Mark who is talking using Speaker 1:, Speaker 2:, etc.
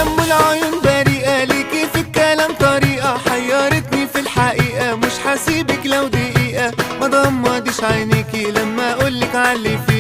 Speaker 1: يا ام العيون بريئة، ليكي في الكلام طريقة حيرتني في الحقيقة، مش هسيبك لو دقيقة، ما تغمضيش عينيكي لما اقولك علي فيكي.